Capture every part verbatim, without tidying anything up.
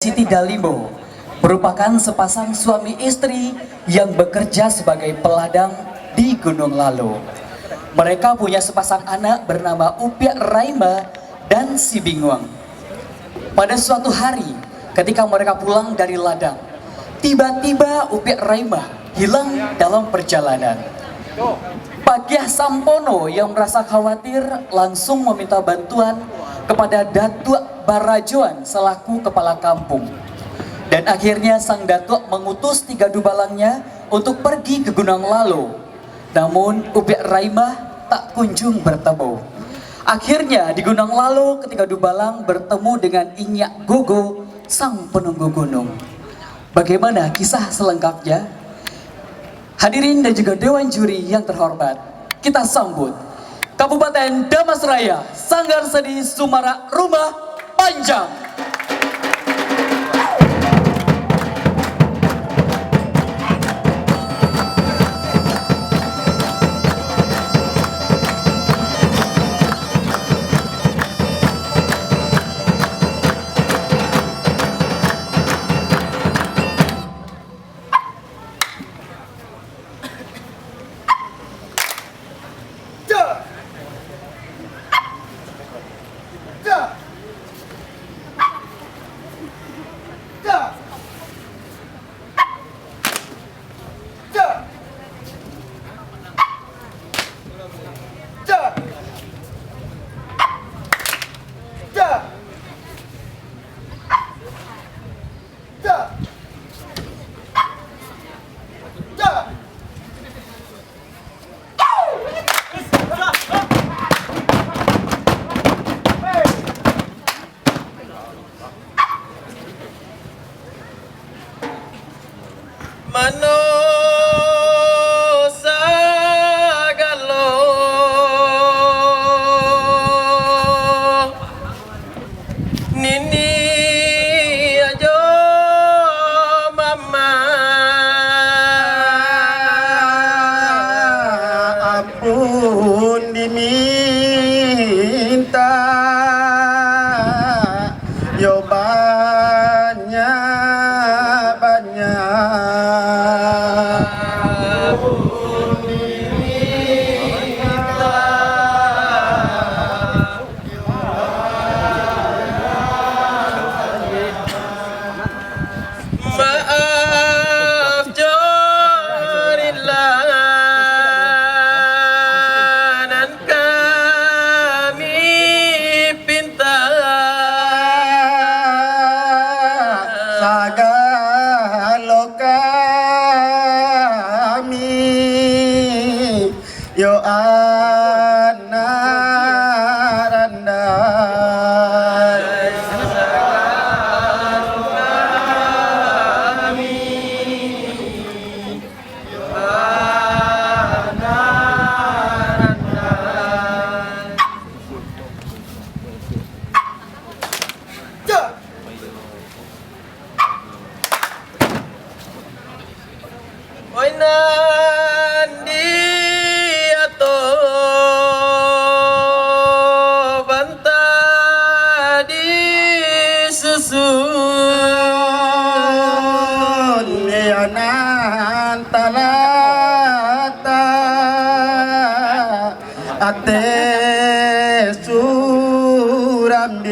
Siti Dalimo merupakan sepasang suami istri yang bekerja sebagai peladang di Gunung Lalo. Mereka punya sepasang anak bernama Upiak Raima dan Sibinguang. Pada suatu hari, ketika mereka pulang dari ladang, tiba-tiba Upiak Raima hilang dalam perjalanan. Pakiah Sampono yang merasa khawatir langsung meminta bantuan kepada Datuak Barajoan selaku kepala kampung. Dan akhirnya sang Datuak mengutus tiga dubalangnya untuk pergi ke Gunung Lalo. Namun, Upiak Raima tak kunjung bertemu. Akhirnya, di Gunung Lalo, ketiga dubalang bertemu dengan Inyak Gogo, sang penunggu gunung. Bagaimana kisah selengkapnya? Hadirin dan juga dewan juri yang terhormat, kita sambut Kabupaten Dharmasraya, Sanggar Seni Sumarak Rumah Panjang. Mano sagalo nini ajo mama. Ampun diminta, yo banyak-banyak. Maaf, jorilah nan kami pinta. Sagalo kami Yo anak randai. Oi nan di ateh banta disusun, yo nan talatak ateh surambia.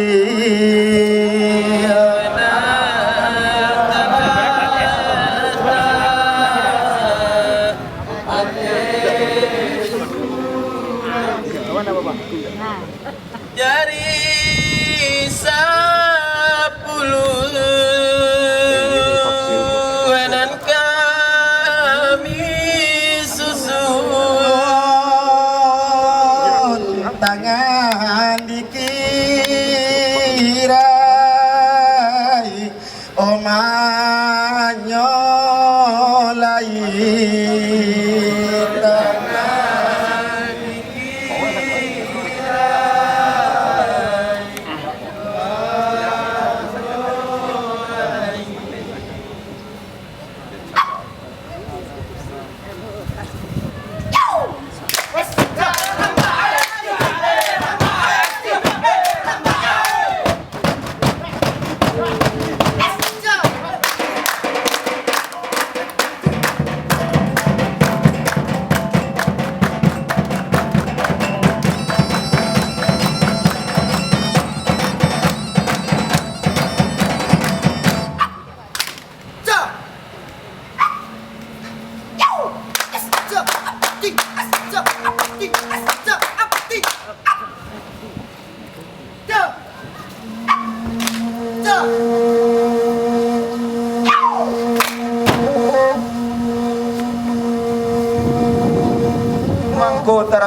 Jari sapuluah nan kami susun, tangan dikirai, omanyo lai tangan.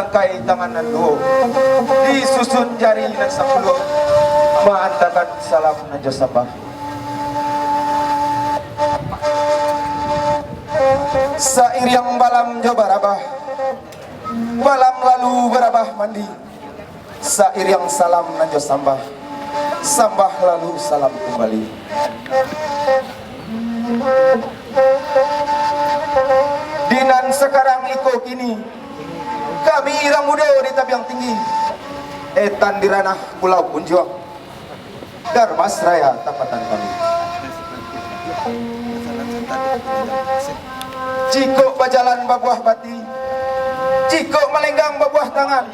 Angkai tangan nan duo, disusun jari nan sapuluah, maandakan salam nan jo sambah. Sairiang balam jo barabah, balam lalu barabah mandi. Sairiang salam nan jo sambah, sambah lalu salam kumbali. Di nan sakarang iko kini, kami urang mudo di Tabiang Tinggi, etan di ranah Pulau Punjuang, Darmas Raya tapatan kami. Jikok bajalan babuah bati, jikok malenggang babuah tangan,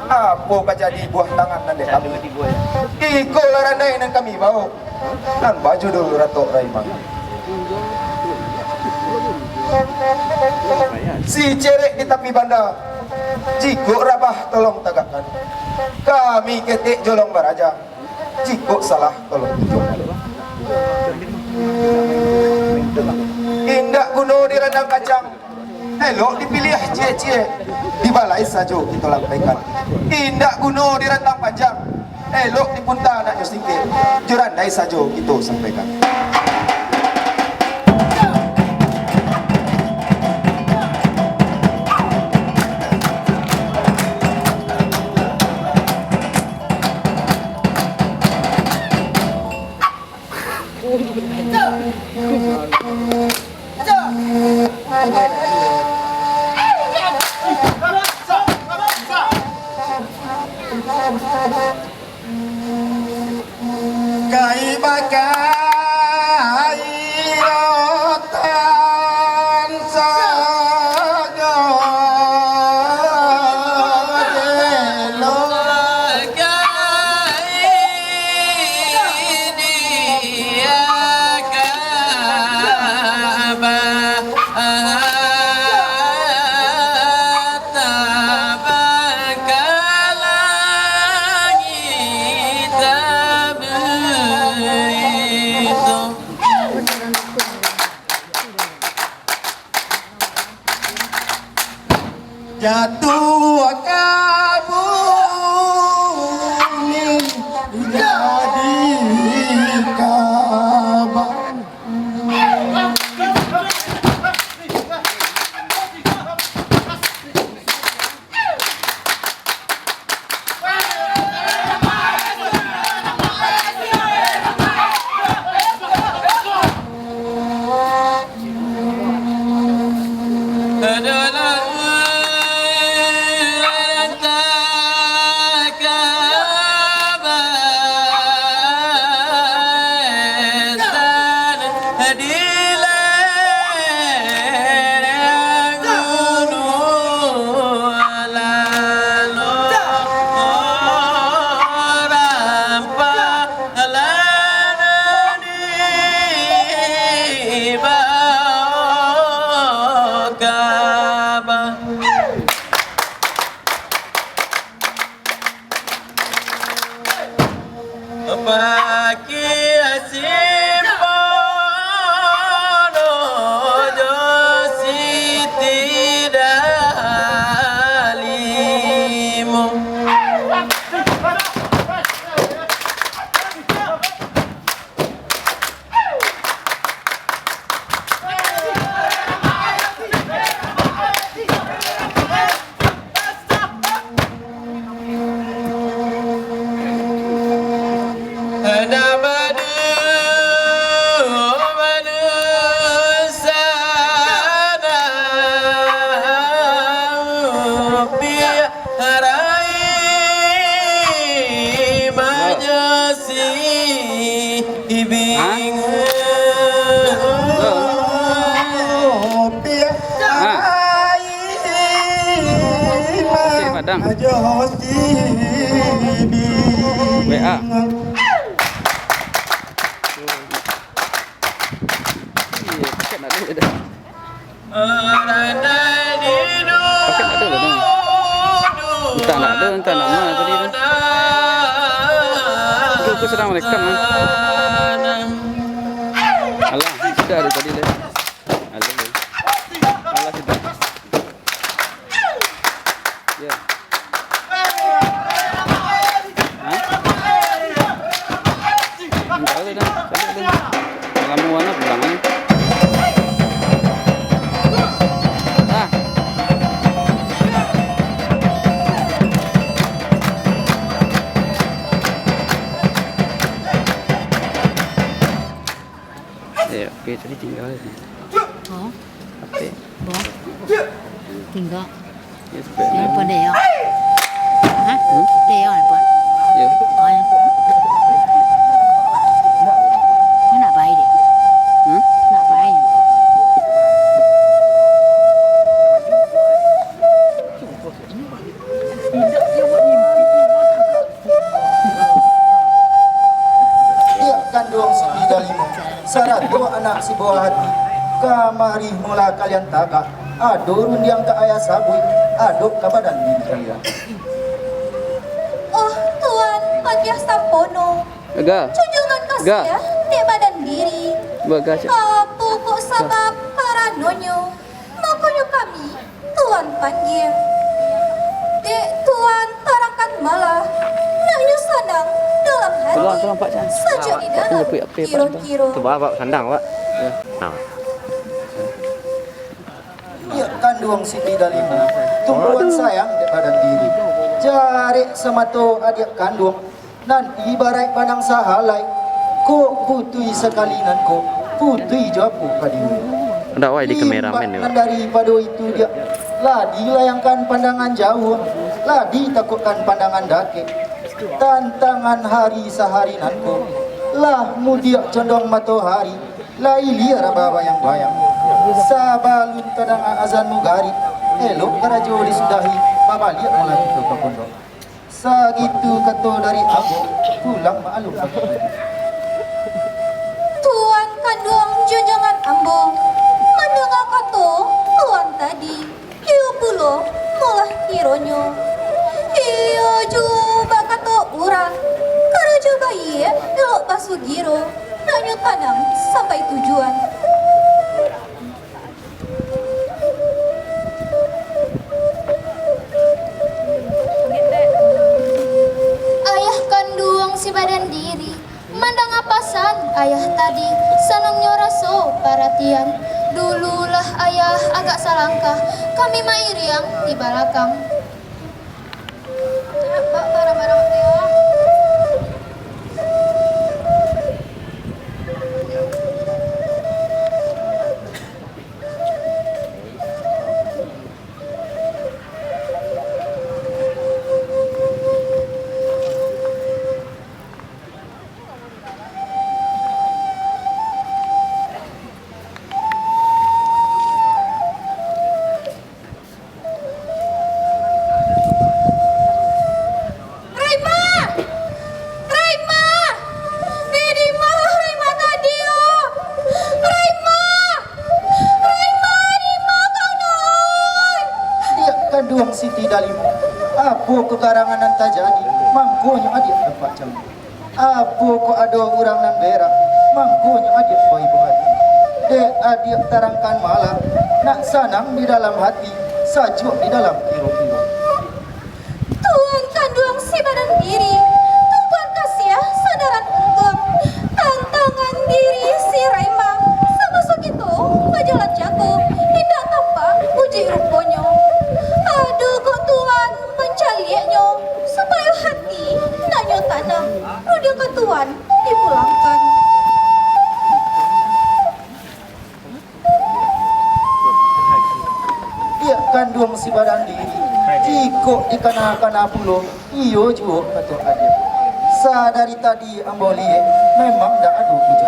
apo ka jadi buah tangan nan dek kami? Iko lah randai nan kami baok, nan bajudul Ratok Raimang. Si cerek di tapi banda, jikok rabah tolong tagakkan. Kami ketek jolong baraja, jikok salah tolong tunjuakkan. Indak guno dirandang kacang, elok dipiliah ciek-ciek, dibalai sajo kito lampaikan. Indak guno dirantang panjang, elok dipunta nak jo singkek, jo randai sajo kito sampaikan. Kai bakai rotan sago jelo. Jatuah ka bumi jadi kabak. Pakiah simpan jo Siti Dalimo. Hah? Hah? Cik Padang. W A. Iya, pakai nak dia dah. Pakai nak ada lah, dah. Entah nak ada, entah nak mana tadi tu. Aku, aku sedang merekam, kan. Alah, sudah dari tadi dah. Alah, dah. Alah, sudah. Ya. Oke, tadi tinggal. Oh. Oke. Bo. Tinggal. Ya, sampai. Dia nelpon dia, ya. Hah? Hmm? Dia yang nelpon. Ya. Oh, ya. Dia nak pai dia. Hmm? Nak pai. Diak kanduang si Pidalimo, sarato anak si buah hati, kamari molah kalian tagak, ado rundiang ka ayah sabuik, ado ka badan diri kalian. Oh, Tuan, padiah sampono. Aga. Junjuangan kasiah dek badan diri. Baga, Cak. Apo kok sabab karanonyo? Makonyo kami Tuan pandia. Dek Tuan tarangkan malah, naknyo sanang dalam hati. Tolong, tolong, Pak Chan. Sajak di dalam kiro-kiro. Coba, Pak, sandang, Pak. Ya. Nah. Diak kanduang si Pidalimo, tumpuan sayang dek badan diri. Jarek samato adiak kanduang, nan ibaraik banang sahalai, kok putuih sakali nan kok putuih jo apo ka diuruih. Ndak, wai, di kameramen ni, Pak. Nan daripado itu diak, lah dilayangkan pandangan jauah, lah ditakuikkan pandangan dakek. Tantangan hari sahari nan kok, lah mudiak condong matohari, lah ilia babayang-bayang. Sabalun tadanga azan mugarib, elok karajo disudahi, babaliak malah kito ka pondok. Sagitu kato dari ambo, pulang maklum bagi ibu. Tuan kanduang junjuangan ambo, mandanga kato Tuan tadi, iyo pulo molah kironyo. Iyo juo bakato urang, karajo baiak elok basugiro, naknyo tanang sampai tujuan. Ayah kanduang si badan diri, mandanga pasan ayah tadi, sanangnyo raso paratian. Dululah ayah agak salangkah, kami mairiang di balakang. Raima! Raima! Di dimalah Raima tadi, oh? Raima! Raima, di ma kau, Nun? Diak kanduang Siti Dalimo, apo kakarangan nan tajadi, mangkonyo adiak tampak jauah? Apo kok ado urang nan berak, mangkonyo adiak baibo ati? Dek adiak tarangkan malah, nak sanang di dalam hati, sajuak di dalam kiro-kiro. Tuan kanduang si badan diri, tumpuan kasiah sandaran untuang, tantangan diri si Raima, samaso kito bajalan jago, indak tampak uji ruponyo. Ado kok Tuan mancaliaknyo, supayo hati nanyo tanang, rundiang ka Tuan dipulangkan. Diak kanduang si badan diri, jikok dikana-kana pulo, iyo juo kato adiak. Sadari tadi ambo liek, memang ndak ado uji.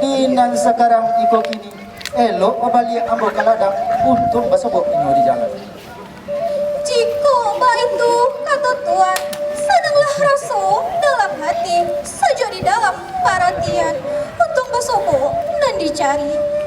Di nan sakarang iko kini, elok babaliak ambo ka ladang, untuang basobok inyo di jalan. Jikok baitu kato Tuan, sananglah raso dalam hati, sajuak di dalam paratian, untuang basobok nan dicari.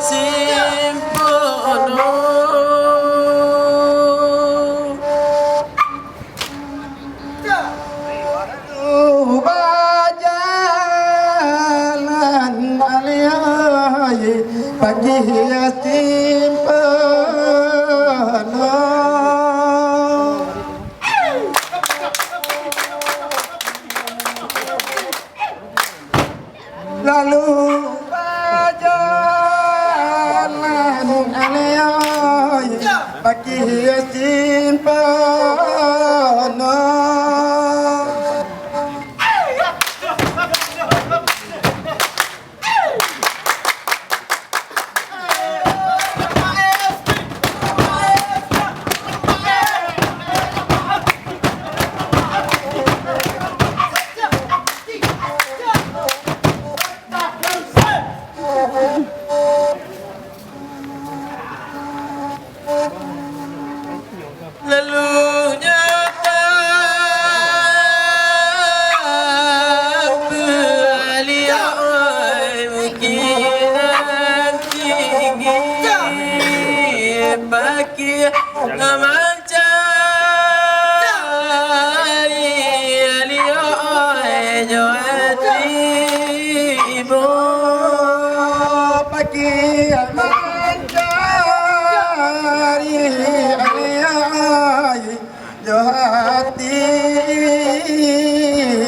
Simpono. Bajalan alai, pagi simpono. Lalu bajalan alai, pagi simpono. Lalu nyata baliau bukit nan tinggi, pakai mancari alai jo ati ibo. Pakai mancari alai jo ati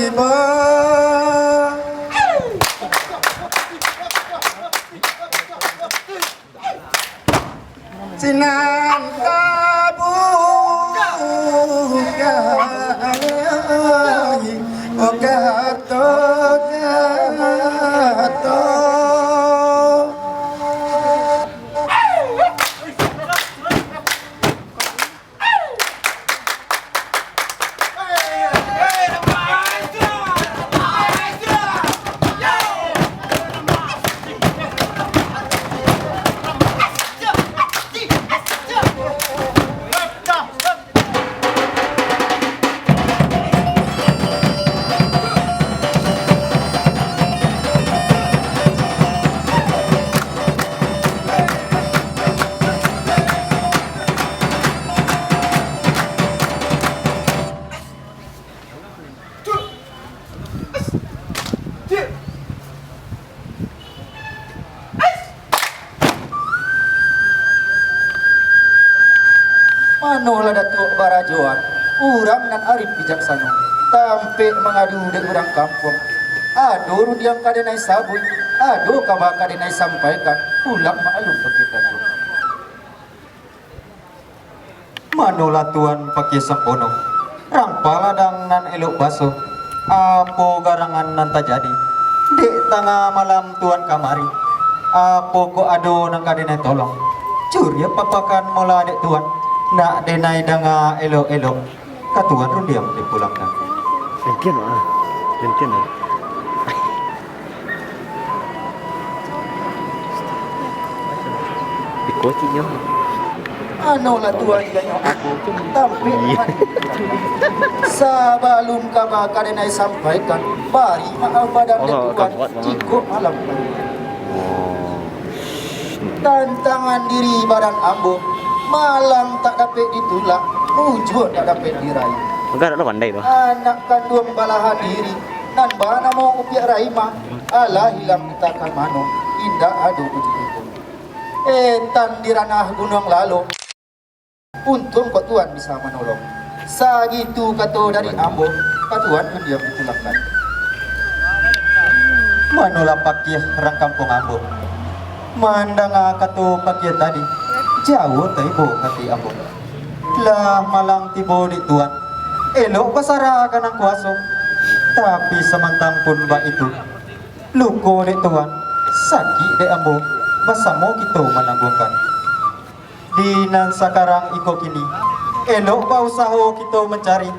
ibo. Sinan tabuka alai, oh gato, gato. Manolah Datuak Barajoan, urang nan arif bijaksano, tampek mangadu dek urang kampuang. Ado rundiang ka denai sabuik, ado kaba ka denai sampaikan, pulang maklum bagi Datuak. Manolah Tuan Pakiah Sampono, rampalah dang nan elok baso, apo garangan nan tajadi dek tangah malam Tuan kamari? Apo kok ado nan ka denai tolong? Curiak papakan molah dek Tuan, nak denai danga elok-elok, ka Tuan rundiang dipulangkan. Mungkin lah, mungkin lah. Dikociknyo. Anolah Tuan, janyo aku tampek. Sabalun kaba ka denai sampaikan, bari maaf badan dek Tuan, jikok malam. Tantangan diri badan ambo, malang tak dapek ditulak, ujuak tak dapek diraih. Agak dak pandai tu. Anak kanduang balahan diri, nan banamo Upiak Rahimah, alah ilang entah ka mano, indak ado bunyi-bunyi. Etan di ranah Gunuang Lalo, untuang kok Tuan bisa manolong. Sagitu kato dari ambo, ka Tuan rundiang dipulangkan. Manolah Pakiah rang kampuang ambo. Mandanga kato Pakiah tadi, jauah taibo hati ambo. Lah malang tibo dek Tuan, elok basarah ka nan kuaso. Tapi samantang pun baitu, luko dek Tuan, sakik dek ambo, basamo kito manangguangkan. Di nan sakarang iko kini, elok bausaho kito mancari,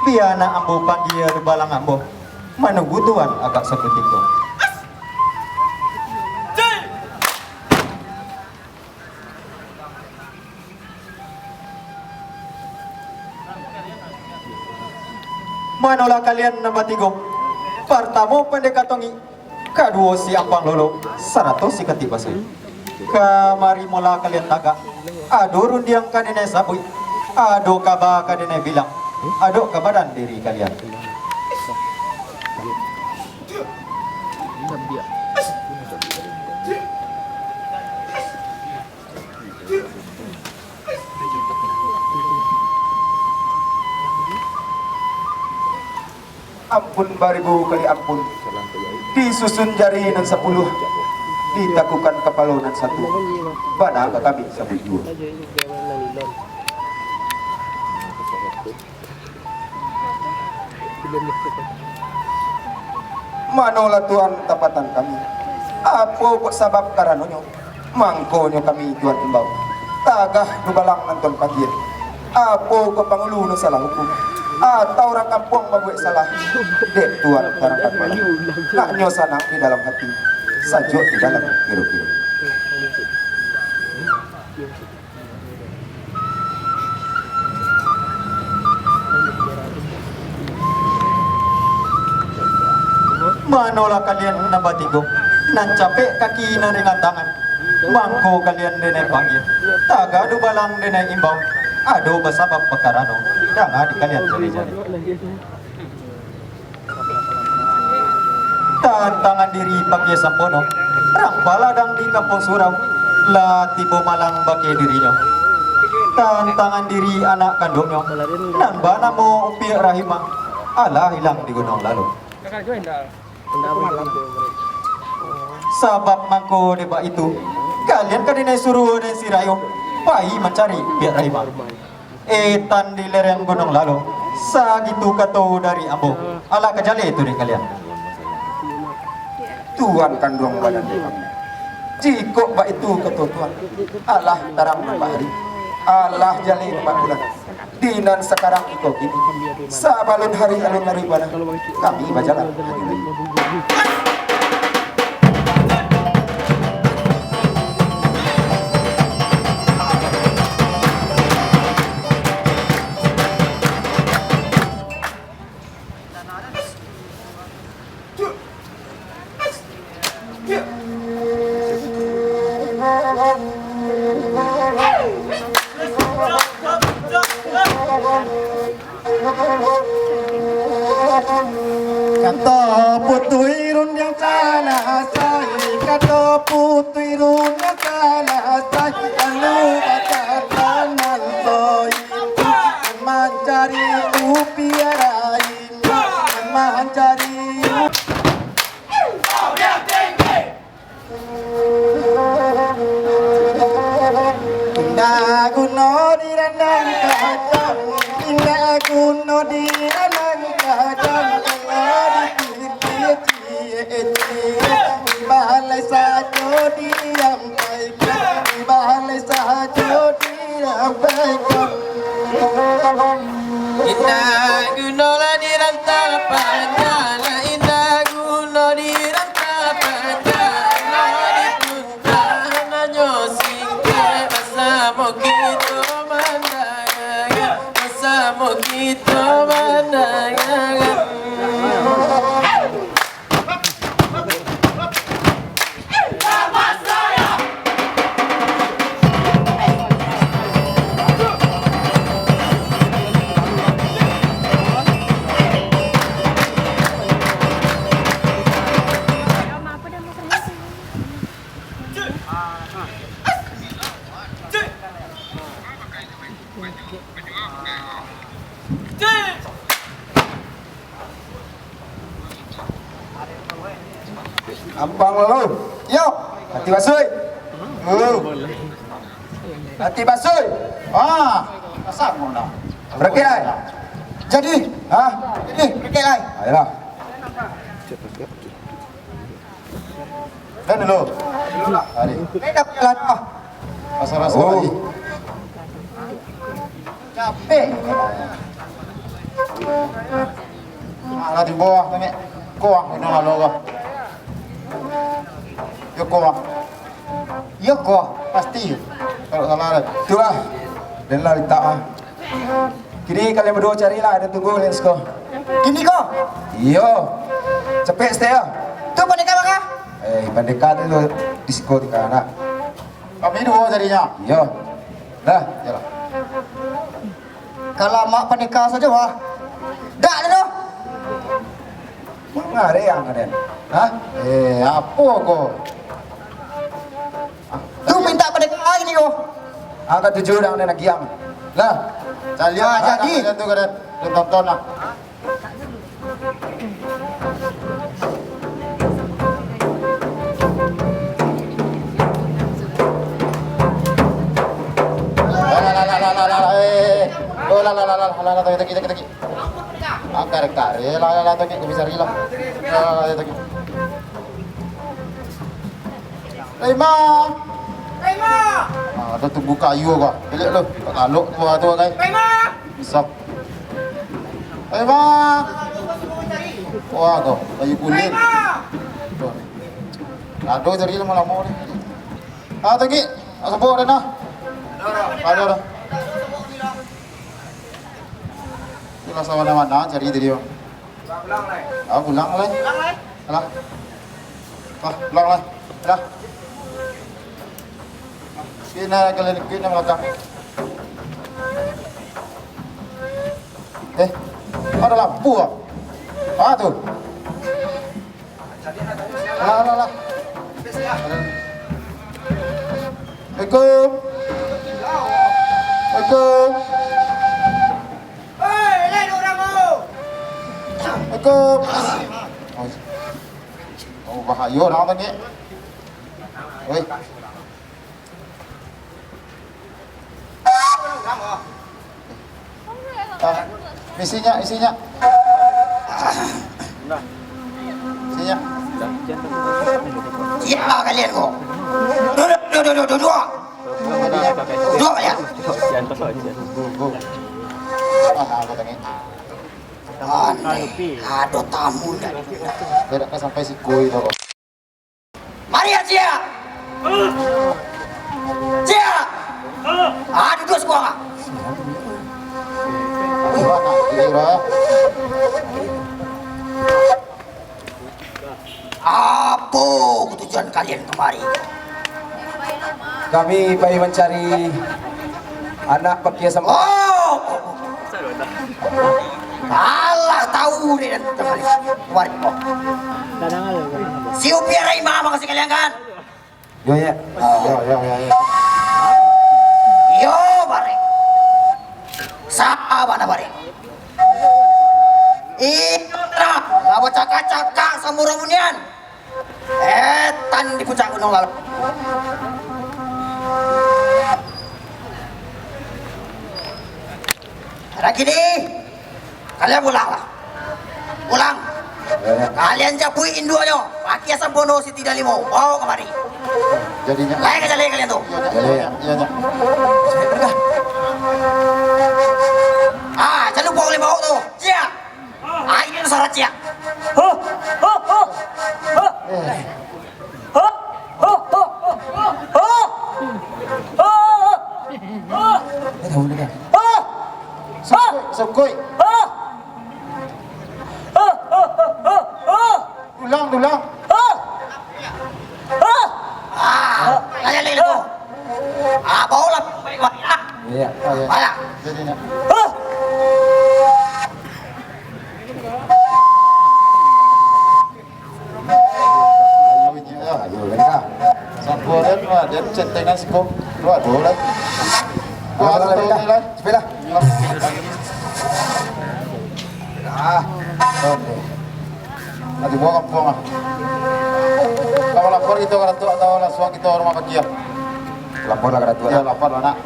bia nak ambo panggia dubalang ambo, manunggu Tuan agak sakutiko. Manolah kalian nan batigo? Partamo Pandeka Tongik, Kaduo si Ampang Lolo, sarato si Katik Basuik. Kamari mola kalian tagak. Ado rundiang ka denai sabuik, ado kaba ka denai bilang, ado ka badan diri kalian. Ampun baribu kali ampun. Disusun jari nan sapuluah, ditakukan kapalo nan satu. Bana ka kami sabuik juo. Manolah Tuan tapatan kami. Apo kok sabab karanonyo? Mangkonyo kami Tuan imbau, tagah dubalang nan Tuan panggia. Apo kok pangulu nan salah hukum, atau urang kampuang babuek salah? Dek Tuan tarangkan malam, naknyo sanang di dalam hati, sajuak di dalam kiro-kiro. Manolah kalian nan batigo, nan capek kaki nan ringan tangan, mangko kalian denai panggia, tagah dubalang denai imbau, ado basabab bakarano, danga di kalian jari-jari. Tantangan diri pakai sampono, rang paladang di Kampuang Surau, lah tibo malang bakeh dirinyo. Tantangan diri anak kanduangnyo, nan banamo Upiak Rahimah, alah ilang di Gunuang Lalo. Sabab mangko dek baitu, kalian ka dinai suruah dek si Rayo, pai mancari Upiak Rahimah. Etan di lereng Gunuang Lalo, sagitu kato dari ambo, alah ka jaleh tu dek kalian. Tuan kanduang badan kami. Jikok baitu kato Tuan, alah tarang nampak hari, alah jaleh nampak bulan. Di nan sakarang iko kini, sabalun hari alun laruik bana, kami bajalan. Kato putuih rundiang salasai, kato putuih rundiang salasai, lalu bacaan nan baitu, mancari Upiak Rahimah, mancari Indak guno dirandang kacang, indak guno dirandang kacang, kalau dipikir ciek-ciek, dibalai sajo diampaikan, dibalai sajo diampaikan. Indak guno lah dirantah panjang, lah indak guno dirantah panjang, lah dipunta hanyo singkek, basamo kito mandangakan, basamo kito mandangakan. Ampang Lolo. Yo, Katik Basuik. Lolo. Katik Basuik. Ah, pasang kau nak. Berekek ai. Jadi, ha? Jadi, berekek ai. Ayolah. Dah dulu. Hari. Dah dah lah. Rasa-rasa Oh. lagi. Capek. Alah, di bawah tu, Nek. Kuah, ini malu kau. Yo, kuah. Yo, kuah. Pasti. Kalau salah, itulah. Dan lah, letak, ah. Kini kalian berdua carilah, ada tunggu, let's go. Kini ko? Iyo. Capek, stay, ah. Tu, pandeka, baka. Eh, pandeka tu di siko tingga nak. Kami duo jadinyo. Iyo. Dah, iyolah. Kalau mak pandeka sajo, wah. Dak ado doh. Mangareang den. Hah? Eh, apo ko? Tu minta pandeka lagi ni ko. Angka tujuh dah den agiang. Lah. Caliak. Ah, jadi. Macam tu ka den. Den tonton lah. Lah, lah, lah, lah, lah, lah, eh. Oh, lah, lah, lah, lah, lah, lah, tagi, tagi, tagi, tagi. Angka, angka, eh, lah, lah, lah, tagi, kami cari lah. Lah, lah, tagi. Rima. Rima. Ah, ado tunggu kayu ko. Elok lo. Kalok buah tu, kai. Rima. Bisa. Rima. Wah, ko kayu kuning. Rima. Tuh. Ado cari lamo-lamo ni. Ah, tadi. Ah, sabuik dah nah. Ado dah. Itulah sawana-wana cari tadi, Bang. Ah, pulang lah. Alah. Ah, pulang lah. Dah. Kena kalian kena belakang. Eh, ada lampu ah. Ah, tu. Alah, alah, alah. Assalamualaikum. Assalamualaikum. Assalamualaikum. Oh, bahayo urang tu, Ngek. Oi. Ah, isi nyo, isi nyo. Isi nyo. Siapa kalian ko? Duduak, duduak, duduak, duduak. Duduak kalian. Aneh, ado tamu dari mana? Dak sampai siko itu. Mari, Ciak! Ciak! Ah, duduak siko, ah. Apo tujuan kalian kamari? Kami pai mancari anak pakia sama. Oh! Alah, tahu dek dan kamari. Kamari ko. Si Upi Raima mangasuik kalian, kan? Yo, yo. Yo, yo, yo, yo. Yo, barek. Saba nah, barek. Iyo, nah. Lah bacakak-cakak samurah bunian. Etan di puncak gunuang lalu. Lah kini, kalian pulanglah. Pulang. Yo, yo. Kalian japuik induaknyo, pakia sampono Siti Dalimo, bao kamari. Jadinyo. Lai ka jaleh kalian tu. Yo, yo, yo, yo. Ah, jan lupo ulih baok tu. Ciak. Ayo, saraciak. Huh, huh, huh, huh. Huh, huh, huh, huh, huh. Huh, huh, huh, huh. Eh, tahu ni kan? Huh. Huh. Sokoi. Huh. Huh, huh, huh, huh, huh. Dulang, dulang. Huh. Huh. Ah, ayo, ayo, ayo. Ah, baolah. Baik, baik, ah. Iya, iya. Alah. Jadi, nak. Huh. Ayo, mereka. Sabuah dan, wah, dan centengan siko. Dua, dua lah. Dua, satu, lah. Sepeda. Ah, oke. Nanti buang kampung ah. Kalau lapor kita orang tua atau langsung kita orang pakai ya. Lapor lah ke Datuk. Ya, lah. Lapor lah, nak.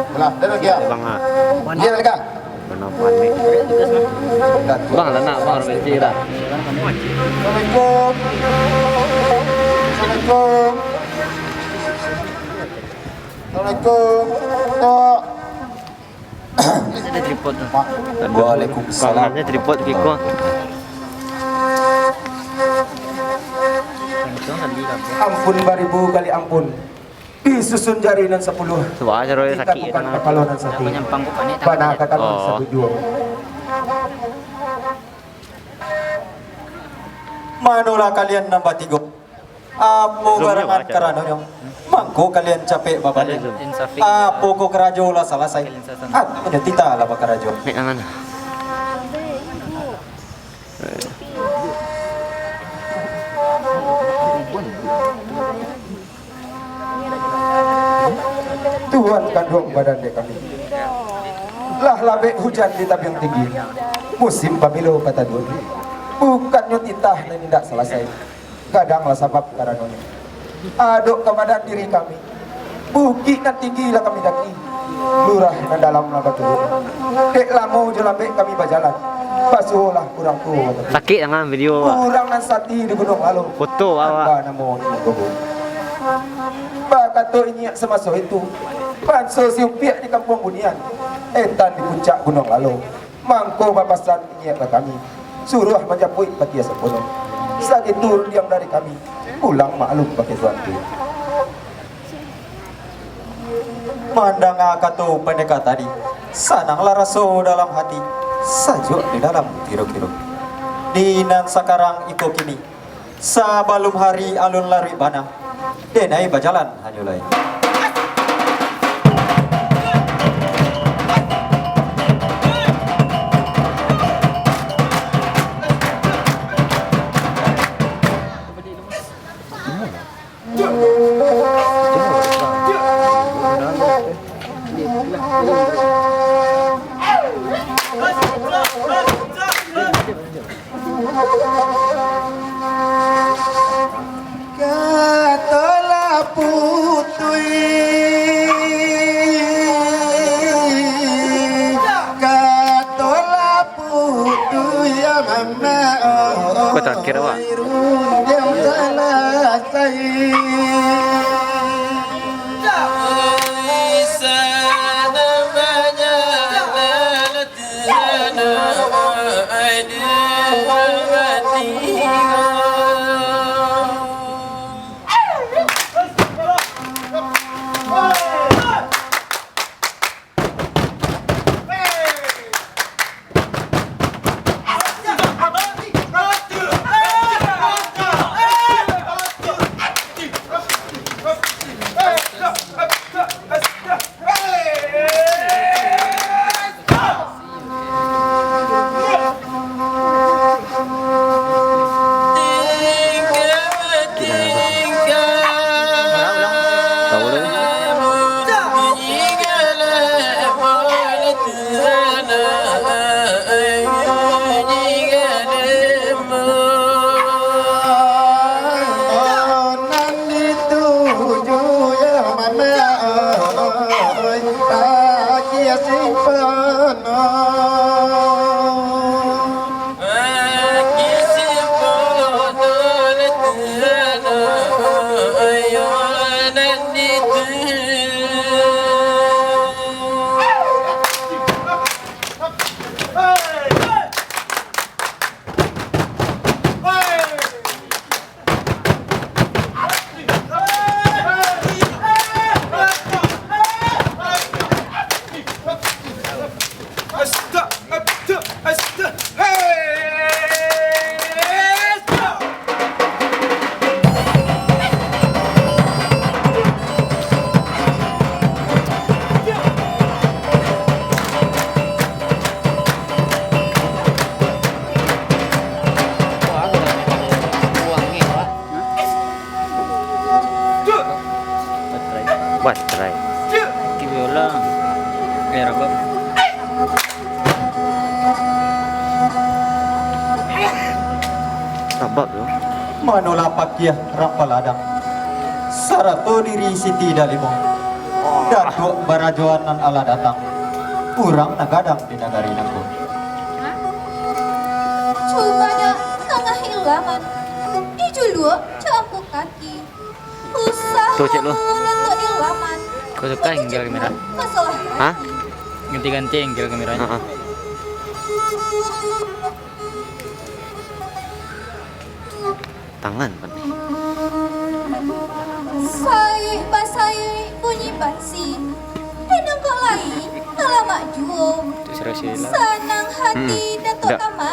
Belah, dia lagi ya. Bang, ah. Dia lagi. Bang, lah nak, bang, orang kecil dah. Assalamualaikum. Assalamualaikum. Assalamualaikum. Tok. Ada tripod tu. Waalaikumsalam. Bang, ada tripod kiko. Ampun baribu kali ampun. Disusun jari nan sapuluah, suah, jaro sakik, ditakukan tangan. Kapalo nan satu. Bana ka tangan. Oh. Satu juo. Manolah kalian nan batigo? Apo garangan karanonyo? Mangko kalian capek babaliak. Apo ko karajo lah salasai? Apo nyo titah lah bakarajo? Naik tangan. Tuan kanduang badan dek kami. Lah labek hujan di tabiang tinggi. Musim pamilo ka taduo. Bukannyo titah nan indak salasai. Gadang lah sabab karanonyo. Adok ka badan diri kami. Bukik nan tinggi lah kami daki. Lurah nan dalam lah baturun. Dek lamo jo lambek kami bajalan. Pasuolah urang tuo. Sakik tangan video, Wak. Urang nan sati di Gunuang Lalo. Foto awak. Namo Imam Gogo. Bakato inyiak samaso itu, banso si Upiak di Kampuang Bunian, etan di puncak Gunuang Lalo, mangko bapasan inyiak ka kami, suruah manjapuik patia sampono. Sagitu rundiang dari kami, pulang maklum bakeh tuanku. Mandanga kato pandeka tadi, sananglah raso dalam hati, sajuak di dalam kiro-kiro. Di nan sakarang iko kini, sabalum hari alun laruik bana, denai bajalan hanyo lai. Kato lah putuih, kato lah putuih, ya mama, oh. Kau terakhir, awak. Rundiang salasai. Nan dituju ya mama, oi, aji simpan. Baterai. Ki biola. Kayak rabab. Rabab tu. Manolah pakiah rampaladang, sarato diri Siti Dalimo. Datuak barajoan nan alah datang, urang nan gadang di nagari nangko. Cubanyo tangah ilaman, dijuluak jo ambo kaki. Usah. Tu, cek lu. Nyentuh ilaman. Kau suka angle kamera? Masalah. Hah? Ganti-ganti angle kameranya. Heeh. Tangan, pan. Saik basaik bansi. Indak kok lai, alamak juo. Sanang hati Datuk Kamar.